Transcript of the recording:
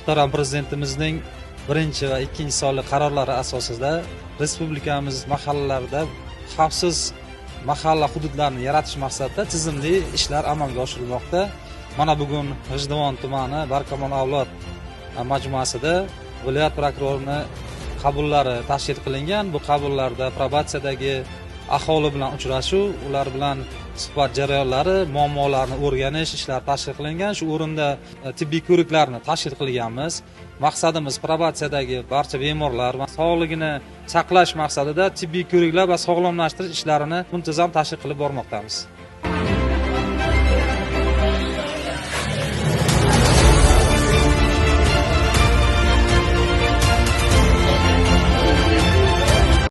Muhtaram Prezidentimizning birinchi va ikkinchi sonli qarorlari asosida respublikamiz mahallalarida xavfsiz mahalla hududlarini yaratish maqsadida tizimli ishlar amalga oshirilmoqda. Mana bugun G'ijduvon tumani Barkamol avlod majmuasida viloyat prokurorini qabullari tashkil qilingan. Bu qabullarda probatsiyadagi aholi bilan uchrashuv, ular bilan suhbat jarayonlari, muammolarni o'rganish ishlari tashkil qilingan. Shu o'rinda tibbiy ko'riklarni tashkil qilganmiz. Maqsadimiz probatsiyadagi barcha bemorlar va sog'ligini saqlash maqsadida tibbiy ko'riklar va sog'lomlashtirish ishlarini muntazam tashkil qilib bormoqdamiz.